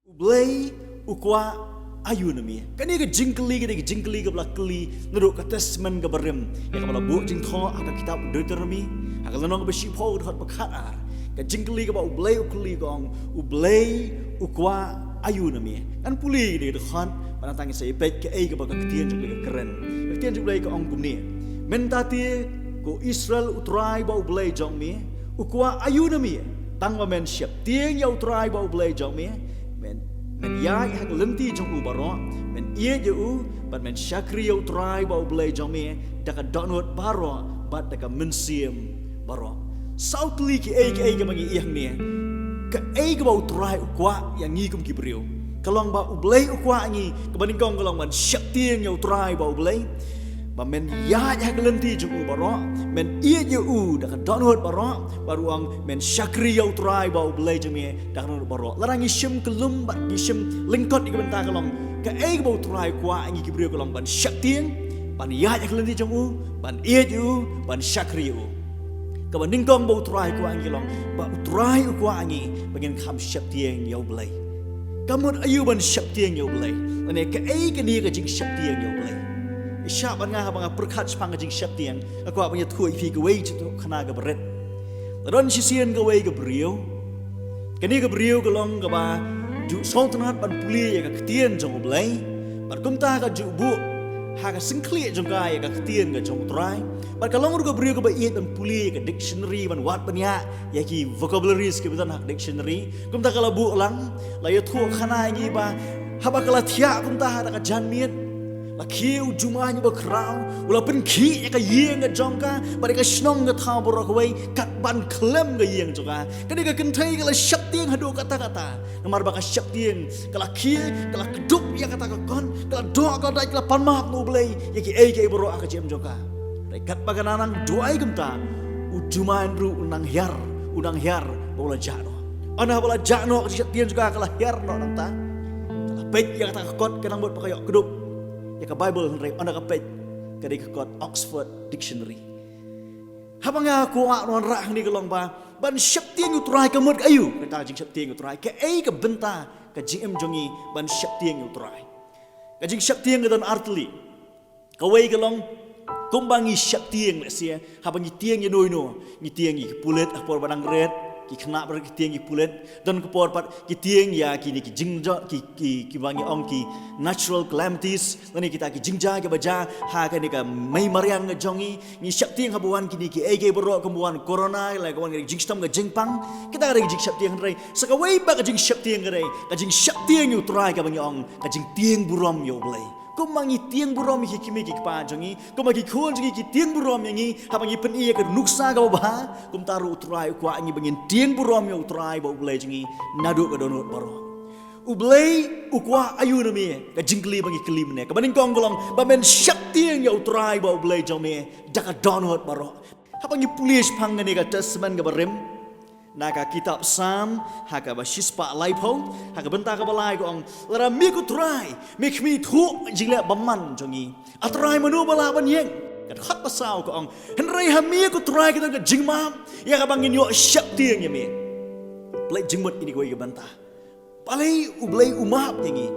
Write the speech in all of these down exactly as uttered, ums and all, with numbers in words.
U Blei u kwah aïu na me? Kane ka jingkylli ka dei ka jingkylli kaba la kylli naduh ka Testament kaba rim, ïa kaba la buh jingthoh ha ka kitab Deuteronomi, ha ka lynnong kaba shiphew, ka dkhot ba khatar. Ka jingkylli kaba U Blei u kylli ka ong, U Blei u kwah aïu na me? Ngan pule ïa ka dkhot, bad nangta ngin sa ïa peit kaei kaba ka ktien jong U Blei ka kren. Ka ktien jong U Blei ka ong kumne: Mynta te, ko Israel, U Trai ba U Blei jong me u kwah aïu na me? Tang ba men sheptieng ïa U Trai ba U Blei jong me, men, men ïaid ha ka lynti jong u baroh, men ïeit ïa u, bad men shakri ïa U Trai ba U Blei jong me da ka dohnud baroh bad da ka mynsiem baroh. Saw tylli kiei kiei kiba ngi ïohi hangne. Kaei kaba U Trai u kwah ïa ngi kum ki briew? Ka long ba U Blei u kwah ïa ngi, kaba nyngkong ka long ban sheptieng ïa U Trai ba U Blei, ba men ïaid ha ka lynti jong u baroh, men ïeit ïa u da ka dohnud baroh, bad ruh ong men shakri ïa U Trai ba U Blei jong me da ka dohnud baroh. Lada ngi shim kyllum bad ngi shim lyngkot ïa ka bynta, ka long, kaei kaba U Trai u kwah ïa ngi ki briew ka long ban sheptieng, ban ïaid ha ka lynti jong u, ban ïeit ïa u, ban shakri ïa u. Kaba nyngkong ba U Trai u kwah ïa ngi ka long ba U Trai u kwah ïa ngi ba ngin kham sheptieng ïa U Blei. Ka mut aïu ban sheptieng ïa U Blei? Lane kaei kane ka jingsheptieng ïa U Blei? Shisha, bad nga, haba nga pyrkhat shaphang ka jingsheptieng, nga kwah ban ïathuh ïa phi kawei ka jingïathuhkhana kaba rit. La don shisien kawei ka briew. Kane ka briew ka long kaba ju sngewtynnat ban pule ïa ka ktien jong U Blei. Bad kumta ka ju buh ha ka syngkhlieh jong ka ïa ka ktien ka jong U Trai. Bad ka long ruh ka briew kaba ïeit ban pule ïa ka dictionary, ban wad bniah ïa ki vocabularies kiba don ha ka dictionary. Kumta ka la buh lang, la ïathuhkhana ïa ngi ba haba ka la thiah kumta ha ka janmiet, la khie u jumai uba khraw, u la pynkhih ïa ka ïing ka jong ka bad ïa ka shnong ka thaw baroh kawei, kat ban khlem ka ïing jong ka. Kane ka kynthei ka la sheptieng haduh katta katta. Namar ba ka sheptieng, ka la khie, ka la kdup ïa kata ka kot, ka la doh, ka la dait, ka la pan map na U Blei ïa kiei kiei baroh ha ka jingim jong ka. Hynrei katba ka nang duwai kumta, u jumai ruh u nang hiar, u nang hiar ba u la jah noh. Hynda ba la jah noh, ka jingsheptieng jong ka ka la hiar noh nangta. Ka la peit ïa kata ka kot, ka nang mut ba ka ïoh kdup ïa ka Baibl, hynrei hynda ka peit, ka dei ka kot Oxford Dictionary. Haba nga kwah wanrah hangne ka long ba ban sheptieng ïa U Trai ka mut aïu? Kata ka jingsheptieng ïa U Trai, kaei ka bynta ka jingim jong ngi ban sheptieng ïa U Trai? Ka jingsheptieng ka don artylli. Kawei ka long, kumba ngi sheptieng, lehse haba ngi tieng ïano ïano, ngi tieng ïa ki pulit ha por ba dang rit, ki khynnah baroh ki tieng ïa ki pulit. Don ka por pat ki tieng ïa kine ki jingjia, ki, ki, kiba ngi ong ki natural calamities, lane kita ki jingjia kiba jia ha kane ka mei mariang ka jong ngi. Ngi sheptieng haba wan kine kiei kiei baroh, kumba wan corona, lane ka wan ka jingshitom ka jingpang. Kita ka dei ka jingsheptieng, hynrei sa kawei pat ka jingsheptieng ka dei ka jingsheptieng ïa U Trai, kaba ngi ong ka jingtieng burom ïa U Blei. Kumba ngi tieng burom ïa ki kmie ki kpa jong ngi, kumba ki khun jong ngi ki tieng burom ïa ngi haba ngi pyni ïa ka nuksa kaba bha, kumta ruh U Trai u kwah ïa ngi ba ngin tieng burom ïa U Trai ba U Blei jong ngi naduh ka dohnud baroh. U Blei u kwah aïu na me? Ka jingkylli ba ngi kylli mynne. Kaba nyngkong ka long ba men sheptieng ïa U Trai ba U Blei jong me da ka dohnud baroh. Haba ngi pule shaphang kane ka Testament kaba rim, na ka kitab Salm, ha kaba shispah laiphew, ha ka bynta kaba lai ka ong, lada me ko Trai me khmih thuh jingleh bymman jong ngi, A Trai, mano ba lah ban ïeng? Ka dkhot ba saw ka ong, hynrei ha me ko Trai ka don ka jingmap ïa kaba ngin ïoh sheptieng ïa me. Peit jingmut ïa kane kawei ka bynta. Balei U Blei u map ïa ngi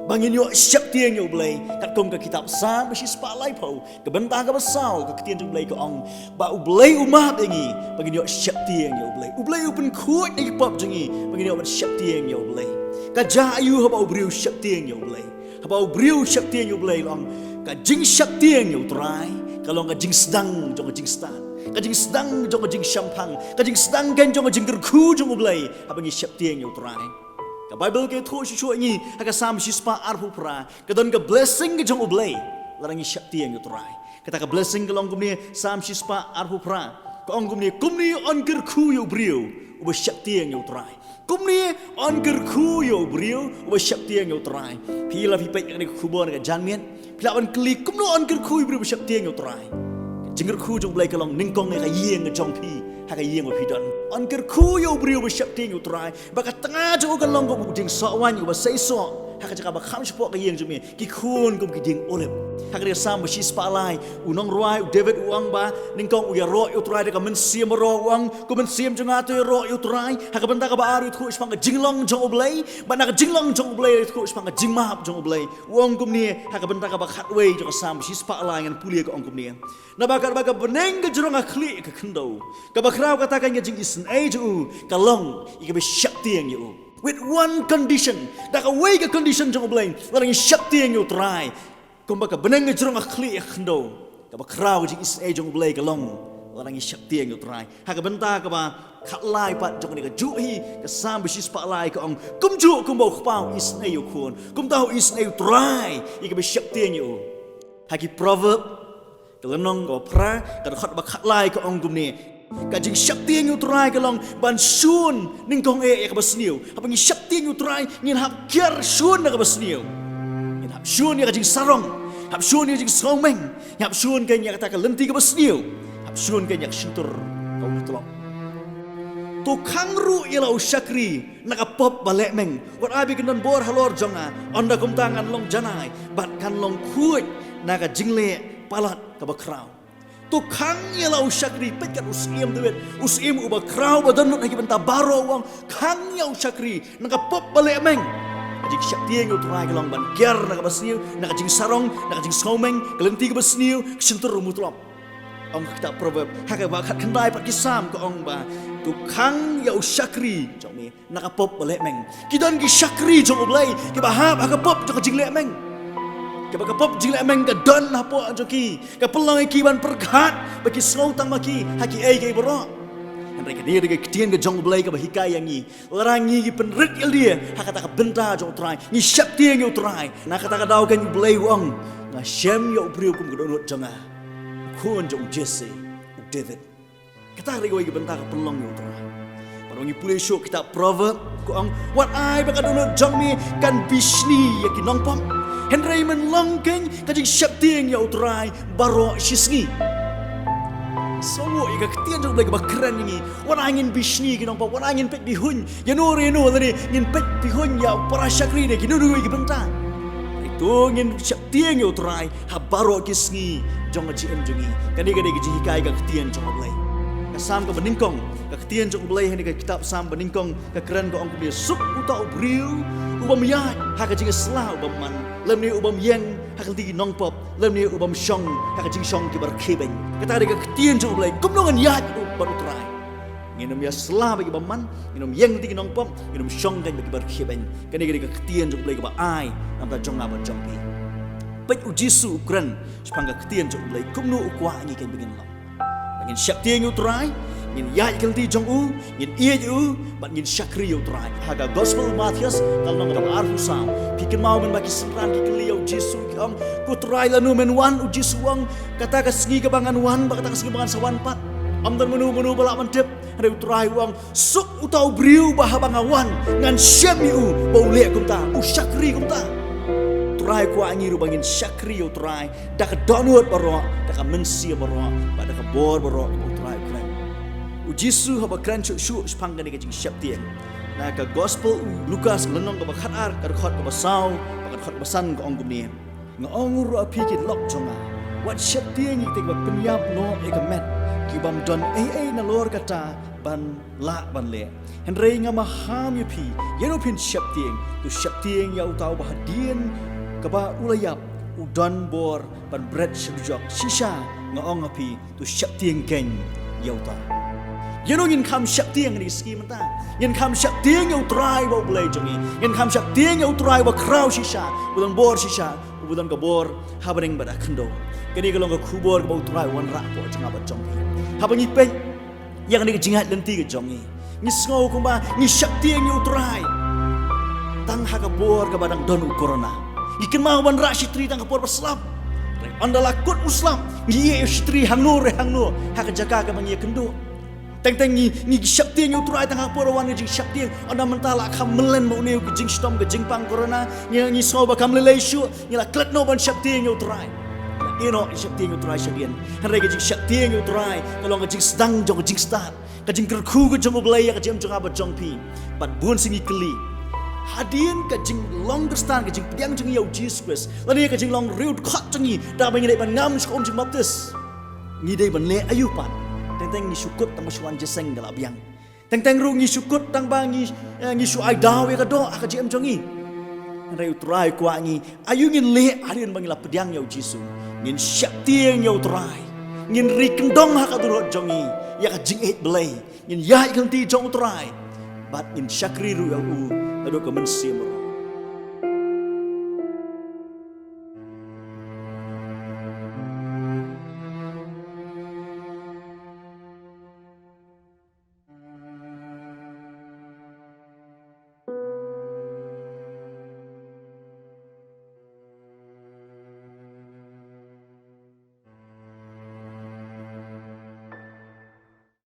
ba ngin ïoh sheptieng ïa U Blei? Katkum ka kitab Salm ba shispah laiphew, ka bynta kaba saw, ka ktien jong U Blei ka ong ba U Blei u map ïa ngi ba ngin ïoh sheptieng ïa U Blei. U Blei u pynkhuid na ki pop jong ngi ba ngin ïoh ban sheptieng ïa U Blei. Ka jia aïu haba u briew u sheptieng ïa U Blei? Haba u briew u sheptieng ïa U Blei, long ka jingsheptieng ïa U Trai ka long ka jingsdang jong ka jingstad, ka jingsdang jong ka jingshemphang, ka jingsdang kein jong ka jingkyrkhu jong U Blei haba ngi sheptieng ïa U Trai. Ka Baibl ka ïathuh shuh shuh ïa ngi ha ka Salm shispah arphew phra, ka don ka blessing ka jong U Blei lada ngi sheptieng ïa U Trai. Kata ka blessing ka long kumne, Salm shispah arphew phra ka ong kumne, kumne yn kyrkhu ïa u briew uba sheptieng ïa U Trai. Kumne yn kyrkhu ïa u briew uba sheptieng ïa U Trai. Phi, lada phi peit ïa kane ka khubor ka janmiet, phi lah ban kylli, kumno yn kyrkhu ïa u briew uba sheptieng ïa U Trai? Ka jingkyrkhu jong U Blei ka long nyngkong ïa ka ïing ka jong phi, ha ka ïing ba phi don. Yn kyrkhu ïa u briew uba sheptieng ïa U Trai. Ba ka tnga jong u kan long kum u jingsoh waiñ uba seisoh Ha ka jaka ba kham shapoh ka ïing jong me, ki khun kum ki dieng olib. Ha ka dei ka Salm ba shispah lai, u nongrwai, u David u ong ba, nyngkong u ïaroh ïa u Trai da ka mynsiem baroh u ong, ko mynsiem jong nga to ïaroh ïa u Trai. Ha ka bynta kaba ar u ïathuh shaphang ka jinglong jong U Blei, bad na ka jinglong jong U Blei u ïathuh shaphang ka jingmap jong U Blei. U ong kumne, ha ka bynta kaba khatwei jong ka Salm ba shispah lai ngan pule ka ong kumne. Naba katba ka bneng ka jrong ha khlieh ka khyndew, kaba khraw kata ka jingisynei jong u, ka long ïa kaba sheptieng ïa u. With one condition, da kawei ka condition jong U Blei, lada ngi sheptieng ïa u Trai. Kumba ka bneng ka jrong ha khlieh ka khyndew, kaba khraw ka jingisynei jong U Blei ka long, lada ngi sheptieng ïa u Trai. Ha ka bynta kaba khatlai pat jong kane kajuh hi ka Salm ba shispah lai ka ong, kumjuh kumba u kpa u isynei ïa u khun, kumta u isynei u Trai ïa kaba sheptieng ïa u. Ha ki Proverb, ka lynnong kaba phra, ka dkhot ba khatlai ka ong kumne. Ka jingsheptieng ïa u Trai ka long ban shun nyngkong eh ïa kaba sniew. Haba ngi sheptieng ïa u Trai ngin hap kiar shun na kaba sniew. Ngin hap shun ïa ka jingsarong, hap shun ïa ka jingsngewmeng, ngin hap shun kein ïa kata ka lynti kaba sniew, hap shun kein ïa ka shyntur kaba mutlop. To khang ruh ïa la u shakri na ka pop ba lehmeng. Wat ai ba kin don bor halor jong nga, ynda kumta ngan long janai bad kan long khuid na ka jingleh palat kaba khraw. To khang ïa la u shakri, peit kat u syiem David, u syiem uba khraw ba don lut ha ki bynta baroh u ong, khang ïa u shakri na ka pop ba lehmeng. Ka jingsheptieng ïa u Trai ka long ban kiar na kaba sniew, na ka jingsarong, na ka jingsngewmeng, ka lynti kaba sniew, ka shyntur kaba mutlop. Ong ka kitab Proverb, ha kaba khatkhyndai pat ki Salm ka ong ba, to khang ïa u shakri jong me na ka pop ba lehmeng. Ki don ki shakri jong U Blei kiba hap ha ka pop jong ka jinglehmeng. Kaba ka pop jinglehmeng ka don hapoh jong ki, ka pynlong ïa ki ban pyrkhat ba ki sngew tang ma ki ha kiei kiei baroh. Hynrei kane ka dei ka ktien ka jong U Blei kaba hikai ïa ngi, lada ngi ngi pynrit ïalade ha kata ka bynta jong u Trai, ngi sheptieng ïa u Trai, na kata ka daw kein U Blei u ong, nga shem ïa u briew kum ka dohnud jong nga, u khun jong u Jesse, u David. Kata ka dei kawei ka bynta ka pynlong ïa u Trai. Bad ngi pule shuh kitab Proverb, ka ong, wat ai ba ka dohnud jong me kan bishni ïa ki nongpop, hynrei men long kein ka jingsheptieng ïa u Trai baroh shi sngi. Sngewbha ïa ka ktien jong U Blei kaba kren ïa ngi. Wat ai ngin bishni ïa ki nongpop, wat ai ngin peit bihuiñ ïano re ïano lane ngin peit bihuiñ ïa u para shakri ne kino kino ki bynta. Hynrei to ngin sheptieng ïa u Trai ha baroh ki sngi jong ka jingim jong ngi. Kane ka dei ka jinghikai ka ktien jong U Blei. Ka Salm kaba nyngkong, ka ktien jong U Blei ha kane ka kitab Salm ba nyngkong, ka kren ka ong kumne, suk uta u briew u bym ïaid ha ka jingïasyllok u bymman, lymne u bym ïeng ha ka lynti ki nongpop, lymne u bym shong ha ka jingshong kiba rkhie beiñ. Kata ka dei ka ktien jong U Blei, kumno ngan ïaid bad u Trai. Ngin ym ïasyllok bad ki bymman, ngin ym ïeng ha ki nongpop, ngin ym shong kein bad kiba rkhie beiñ. Kane ka dei ka ktien jong U Blei kaba ai na ka bynta jong nga bad jong phi. Peit u Jisu u kren shaphang ka ktien jong U Blei, kumno u kwah ïa ngi kein ba ngin long. Ba ngin sheptieng ïa u Trai, ngin ïaid ha ka lynti jong u, ngin ïeit ïa u, bad ngin shakri ïa u Trai. Ha ka Gospel u Mathaios, ka lynnong kaba arphew saw, phi kynmaw mynba ki synran ki kylli ïa u Jisu, ki ong, ko Trai, lano men wan? U Jisu u ong, kata ka sngi kaba ngan wan bad kata ka sngi ba ngan sa wan pat, ym don mano mano ba lah ban tip. Hynrei u Trai u ong, suk uta u briew ba haba nga wan ngan shem ïa u ba u leh kumta, u shakri kumta. U Trai u kwah ïa ngi ruh ba ngin shakri ïa u Trai da ka dohnud baroh, da ka mynsiem baroh, bad da ka bor baroh kaba u Trai u kren. U Jisu haba kren shuh shuh shaphang kane ka jingsheptieng, na ka Gospel u Lukas, lynnong kaba khatar, ka dkhot kaba saw bad ka dkhot kaba san, ka ong kumne. Nga ong ruh ïa phi, ki lok jong nga, wat sheptieng ïa kita kiba pynïap noh ïa ka met, ki bym don ei ei nalor kata ban lah ban leh. Hynrei nga maham ïa phi, ïano phin sheptieng, to sheptieng ïa uta uba hadien kaba u la ïap u don bor ban bret sha dujok. Shisha nga ong ha phi, to sheptieng kein ïa uta. Ïano ngin kham sheptieng ha kine ki sngi mynta? Ngin kham sheptieng ïa u Trai uba U Blei jong ngi. Ngin kham sheptieng ïa u Trai uba khraw shisha, uba don bor shisha, uba don ka bor ha bneng bad ha khyndew. Kane ka long ka khubor kaba u Trai u wanrah hapoh jong nga bad jong phi. Haba ngi peit ïa kane ka jingïaid lynti ka jong ngi, ngi sngew kumba ngi sheptieng ïa u Trai tang ha ka por kaba dang don u corona. Ngi kynmaw ban rah shitri tang ka por ba slap. Hynda la kut u slap, ngi ïeh ïa u shitri hangno re hangno ha ka jaka kaba ngi ïakynduh. Teng teng ngi, ngi sheptieng ïa u Trai tang ha ka por ba wan ka jingsheptieng. Hynda mynta la kham mlien ma une u ka jingshitom ka jingpang corona, ngi, ngi sngew ba kham lei lei shuh, ngi la klet noh ban sheptieng ïa u Trai. Ngi la ïeh noh ïa sheptieng ïa u Trai shadien. Hynrei ka jingsheptieng ïa u Trai ka long ka jingsdang jong ka jingstad, ka jingkyrkhu ka jong U Blei ïa ka jingim jong nga bad jong phi. Bad bun sien ngi kylli, Hadien ka jinglong Khristan, ka jingpdiang jong ngi ïa u Jisu Khrist, lane ka jinglong riewdkhot jong ngi, da ba ngi dei ban ngam sha ka um jingbaptis, ngi dei ban leh aïu pat? Teng teng ngi shu kut tang ba shu wan jingïaseng ka la biang. Teng teng ruh ngi shu kut tang ba ngi, eh, ngi shu ai daw ïa ka doh ha ka jingim jong ngi. Hynrei u Trai u kwah ngi, aïu ngin leh hadien ba ngi la pdiang ïa u Jisu? Ngin sheptieng ïa u Trai. Ngin ri kyndong ha ka dohnud jong ngi ïa ka jingïeit Blei. Ngin ïaid lynti jong u Trai. Bad ngin shakri ruh ïa u naduh ka mynsiem ruh.